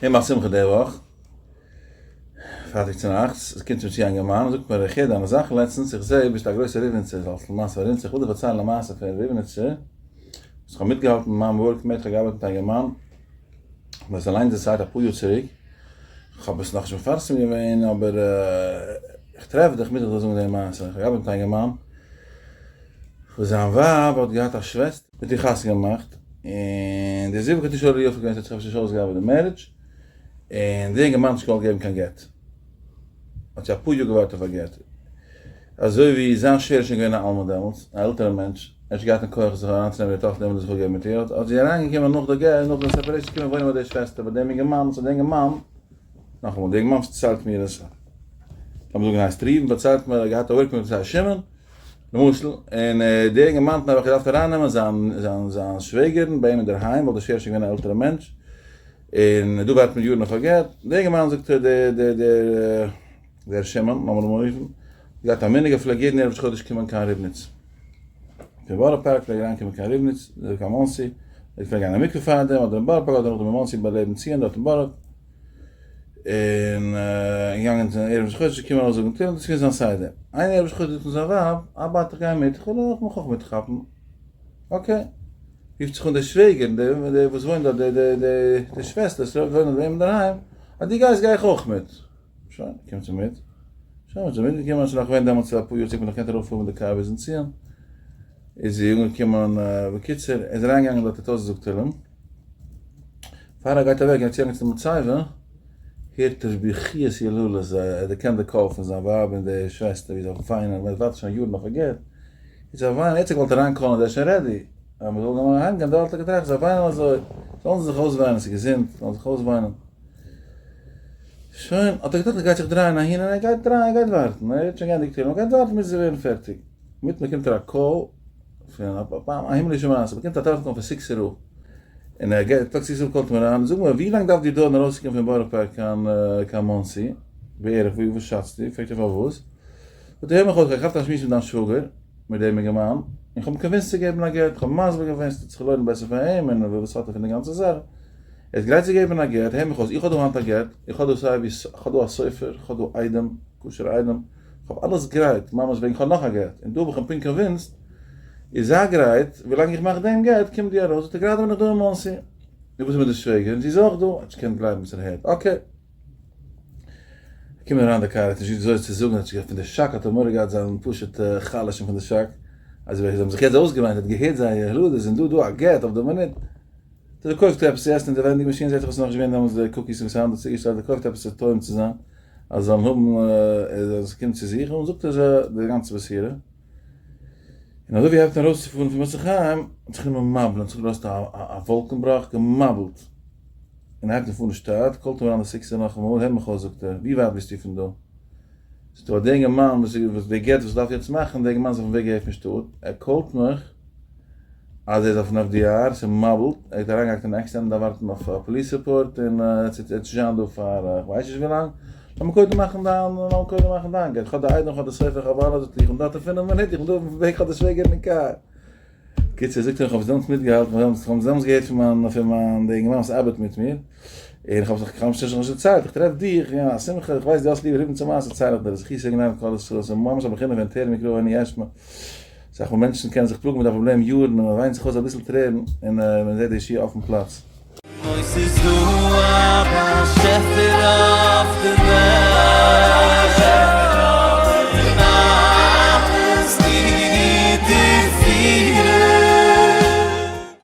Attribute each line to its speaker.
Speaker 1: אין א שמחה די וואך, פרייטאג צונאכטס, עס קומט צו מיר צו א אינגערמאן און זאגט מיר, איך הער דיינע זאכן לעצטנס, איך זעה ביסט א גרויסער ריבניצער, זאלסט למעשה פארינצער, איך וויל דיר פארציילן א מעשה פון ריבניצער, וואס איך האב מיטגעהאלטן אין מיין work mate, איך האב געארבעט מיט א אינגערמאן, איך האב עס אליינס דערציילט אפאר יאר צוריק, איך האב עס נאכנישט מפרסם געווען, אבער איך טרעף דיך, מוז איך דיר זאגן די מעשה, איך האב געארבעט מיט א אינגערמאן, וואס זיין ווייב האט געהאט א שוועסטער, מיט איר חתונה געמאכט, און די זיווג האט נישט עולה יפה געווען, ס'האט זיך עפעס נישט אויסגעארבעט די marriage, און די אינגערמאן האט נישט געוואלט געבן קיין גט, האט זי אפאר יאר געווארט אויף א גט, אזוי ווי זיין שווער איז שוין געווען א אלמן דעמאלטס, א עלטערע מענטש, ער האט נישט געהאט קיין כח זיך אריינצונעמען די טאכטער און זיך אפגעבן מיט איר, האט זי אריינגעקומען נאך די גט, נאך די separation געקומען וואוינען ביי די שוועסטער, ביי דעם אינגערמאן, סאו די אינגערמאן, נאכאמאל, די אינגערמאן פארציילט מיר עס, לאמיר זאגן הייסט ראובן, פארציילט מיר ער האט געהאט א workmate וואס הייסט שמעון, למשל, און דער אינגערמאן האט נעבעך געדארפט ארייננעמען זיין זיין זיין שוועגערין ביי אים אינדערהיים ווייל דער שווער איז שוין געווען א עלטערע מענטש, און דא ווארט מען יארן אויף א גט, דער אינגערמאן זאגט דער דער דער דער שמעון, לאמיר אים אנרופן, האט געהאט א מנהג ער פלעג יעדן ערב ראש חודש קומען קיין ריבניץ, פון בארא פארק פלעג ער אריינקומען קיין ריבניץ, אדער קיין מאנסי, ער פלעג גיין אין מקווה פארדעם, אדער אין בארא פארק אדער נאכדעם אין מאנסי ביי לעבן ציון דארט אין בארא. און געגאנגען צו ערב ראש חודש געקומען ארויס זאגן תהלים דאס איז געווען זיין סדר, איין ערב ראש חודש זאגט אים זיין ווייב, אבא איך גיי מיט, איך וויל אויך מיך אויך מיטכאפן, okay, רופט זיך אן דער שוועגער, דער וואס וואוינט דארט, די שוועסטער וואס וואוינט דארט ביי אים אינדערהיים, אז דו גייסט גיי איך אויך מיט, שוין, קומט זי מיט, שוין איז זי מיטגעקומען, ס'איז נאך געווען דעמאלטס אפאר יאר צוריק מ'האט נאך געקענט ארויפפארן מיט די קאר ביזן ציון, איז זי אנגעקומען, בקיצור, ער איז אריינגעגאנגען דארט האט אויסגעזאגט תהלים. פאר ער גייט אוועק גייט צו צום מצבה, הערט ער בכיות יללות, ער דערקענט די קול פון זיין ווייב און די שוועסטער ווי זיי וויינען, מען ווארט שוין יארן אויף א גט, און זיי וויינען, ער האט זיך געוואלט אריינקאלן אז ער איז שוין ready, אז מען זאל נאר אהיים גיין, דארט האט ער געטראכט זיי וויינען אזוי, זאלן זיי זיך אויסוויינען, ס'איז געזונט, זאלן זיך אויסוויינען. שוין, האט ער געטראכט ער גייט זיך דרייען אהין און ער גייט דרייען, ער גייט ווארטן, ער האט שוין געענדיגט תהילים, ער גייט ווארטן ביז זיי ווערן פערטיג, אינמיטן באקומט ער א call, פון א הימלישע מעשה, באקומט א טעלעפאן call פון סיקסער רב, און ער גייט, טאג סיקסער רב קאלט אים אריין, זאג מיר ווי לאנג דארף דיר דויערן ארויסצוקומען פון בארא פארק קיין קיין מאנסי, בערך ווי וואס שאצטו, פרעגט ער פארוואס, זאגט ער הער מיך אויס, איך האב געהאט א שמועס מיט דיין שוואגער, מיט דעם אינגערמאן, און איך האב אים convinced צו געבן א גט, איך האב אים מסביר געווען ס'טוט זיך לוינען בעסער פאר אים, און וואס האט ער פון די גאנצע זאך, ער איז גרייט צו געבן א גט, הער מיך אויס, איך האב דא היינט א גט, איך האב דא סיי ווי, איך האב דא א סופר, איך האב דא עדים, כשר'ע עדים, כ'האב אלעס גרייט, ממש וועגן כ'האב נאך א גט, און דא האב איך אים פונקט convinced, איז זיי גרייט, ווילאנג איך מאך דעם גט, קומט דו ארויס, זאגט ער גראדע בין איך דא אין מאנסי, נו וואס איז מיט די שוועגער, זי איז אויך דא, האט נישט געקענט גלייבן וואס ער הערט, okay. קומט אריין די קאר, ער האט נישט געוואוסט וויאזוי צו זאגן, ער האט נישט פון די שאק האט ער מורא געהאט זיי זאלן פשוט חלש'ן פון די שאק, אז זיי האבן זיך יעצט אויסגעוויינט, ער האט געהערט זייער יללות, און דא דא א גט אויף די מינוט, האט ער געקויפט עפעס צו עסן אין די vending machine, זעט זיך עס איז נאכנישט געווען דעמאלטס די cookies וואס היינט האט צוגעשטעלט, ער קויפט עפעס צו טועם צו זיין. אז זיי זאלן האבן אז עס קומט צו זיך, און זאגט ער זיי די גאנצע בשורה, און אזוי ווי ער הייבט אן ארויסצופארן פון בית החיים, האט זיך גענומען מבל'ן, האט זיך געלאזט א וואלקן בראך, געמבל'ט, און ער הייבט אן פארן שטאט, קאלט אים אריין די סיקסער נאכאמאל, הער מיך אויס זאגט ער, ווי ווייט ביסטו פון דא? זאגט ער, דער אינגערמאן וואס די גט וואס איך דארף יעצט מאכן, דער אינגערמאן איז אויפן וועג אהער פון שטאט, ער קאלט מיך, אז ער איז אויפן FDR, ס'איז מבול'ט, ער האט אריינגעהאקט אין accident, דארף ווארטן אויף א police report, און ער וועט נישט זיין דא פאר כ'ווייס נישט ווילאנג, לאמיר קודם מאכן דיין, לאמיר קודם מאכן דיין גט, כ'האב די עדים, כ'האב די סופר, כ'האב אלעס, זאגט ער, איך בין דארט אין פינף מינוט, איך בין דא אויפן וועג, כ'האב די שוועגערין אין קאר. קיצור, זאגט ער, איך האב עס דעמאלטס מיטגעהאלטן, איך האב עס דעמאלטס געהערט פון מיין, פון מיין, די אינגערמאן וואס ארבעט מיט מיר, און איך האב זיך, כ'האב נישט דערציילט, איך טרעף דיך, יא, א שמחה, איך ווייס דו האסט ליב ריבן צו מעשה, דערצייל איך דיר, זכותו יגן עלינו כל ישראל, ס'איז ממש א בחינה פון טרם יקרא אני אשמע. אסאך מאל מענטשן קענען זיך פלאגן מיט א פראבלעם יארן און מען וויינט זיך אויס אביסל טרערן און מען זעט די ישועה אויפן פלאץ.
Speaker 2: אוי ס'איז דא א.